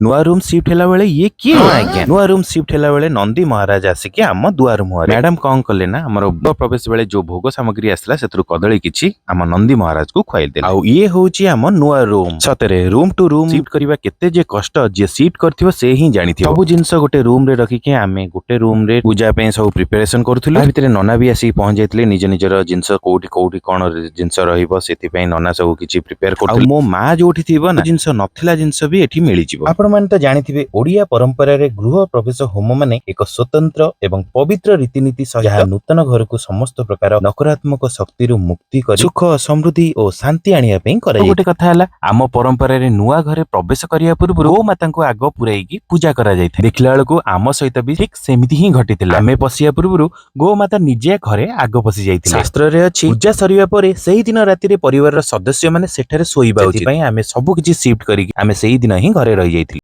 ନୂଆ room shift ହେଲା ବେଳେ ଇଏ କିଏ? ଆଜ୍ଞା, ନୂଆ ରୁମ୍ ସିଫ୍ଟ ହେଲା ବେଳେ ନନ୍ଦୀ ମହାରାଜ ଆସିକି ଆମ ଦୁଆର ମୁହଁରେ। ମ୍ୟାଡାମ କଣ କଲେ ନା, ଆମର ଗୃହ ପ୍ରବେଶ ବେଳେ ଯୋଉ ଭୋଗ ସାମଗ୍ରୀ ଆସିଲା, ସେଥିରୁ କଦଳୀ କିଛି ଆମ ନନ୍ଦୀ ମହାରାଜକୁ ଖୁଆଇଦେଲେ। ଆଉ ଇଏ ହଉଛି ଆମ ନୂଆ ରୁମ୍। ସତରେ ରୁମ୍ ଟୁ ରୁମ୍ ସିଫ୍ଟ କରିବା କେତେ ଯେ କଷ୍ଟ, ଯିଏ ସିଫ୍ଟ କରିଥିବ ସେ ହିଁ ଜାଣିଥିବ। ସବୁ ଜିନିଷ ଗୋଟେ ରୁମ୍ ରେ ରଖିକି ଆମେ ଗୋଟେ ରୁମ୍ ରେ ପୂଜା ପାଇଁ ସବୁ ପ୍ରିପାରେସନ କରୁଥିଲୁ। ତା ଭିତରେ ନନା ବି ଆସିକି ପହଞ୍ଚି ଯାଇଥିଲେ। ନିଜ ନିଜର ଜିନିଷ କୋଉଠି କୋଉଠି କଣ ଜିନିଷ ରହିବ, ସେଥିପାଇଁ ନନା ସବୁ କିଛି ପ୍ରିପେୟାର କରୁଥିଲେ। ମୋ ମା ଯୋଉଠି ଥିବ ନା, ଜିନିଷ ନଥିଲା ଜିନିଷ ବି ଏଠି ମିଳିଯିବ। ଆପଣ ମାନେ ତ ଜାଣିଥିବେ, ଓଡିଆ ପରମ୍ପରାରେ ଗୃହ ପ୍ରବେଶ ହୋମ ମାନେ ଏକ ସ୍ୱତନ୍ତ୍ର ଏବଂ ପବିତ୍ର ରୀତିନୀତି ସହ, ଯାହା ନୂତନ ଘରକୁ ସମସ୍ତ ପ୍ରକାର ନକାରାତ୍ମକ ଶକ୍ତିରୁ ମୁକ୍ତି କରି ସୁଖ, ସମୃଦ୍ଧି ଓ ଶାନ୍ତି ଆଣିବା ପାଇଁ କରାଯାଏ। ଗୋଟେ କଥା ହେଲା, ଆମ ପରମ୍ପରାରେ ନୂଆ ଘରେ ପ୍ରବେଶ କରିବା ପୂର୍ବରୁ ଗୋ ମାତାଙ୍କୁ ଆଗ ପୁରେଇକି ପୂଜା କରାଯାଇଥାଏ। ଦେଖିଲା ବେଳକୁ ଆମ ସହିତ ବି ଠିକ ସେମିତି ହିଁ ଘଟିଥିଲା। ଆମେ ପଶିବା ପୂର୍ବରୁ ଗୋମାତା ନିଜେ ଘରେ ଆଗ ପଶି ଯାଇଥିଲେ। ଶାସ୍ତ୍ରରେ ଅଛି, ପୂଜା ସରିବା ପରେ ସେଇ ଦିନ ରାତିରେ ପରିବାରର ସଦସ୍ୟମାନେ ସେଠାରେ ଶୋଇବା ଉଚିତ। ସେଥିପାଇଁ ଆମେ ସବୁ କିଛି ସିଫ୍ଟ କରିକି ଆମେ ସେଇ ଦିନ ହିଁ ଘରେ ରହିଯାଇଥିଲୁ।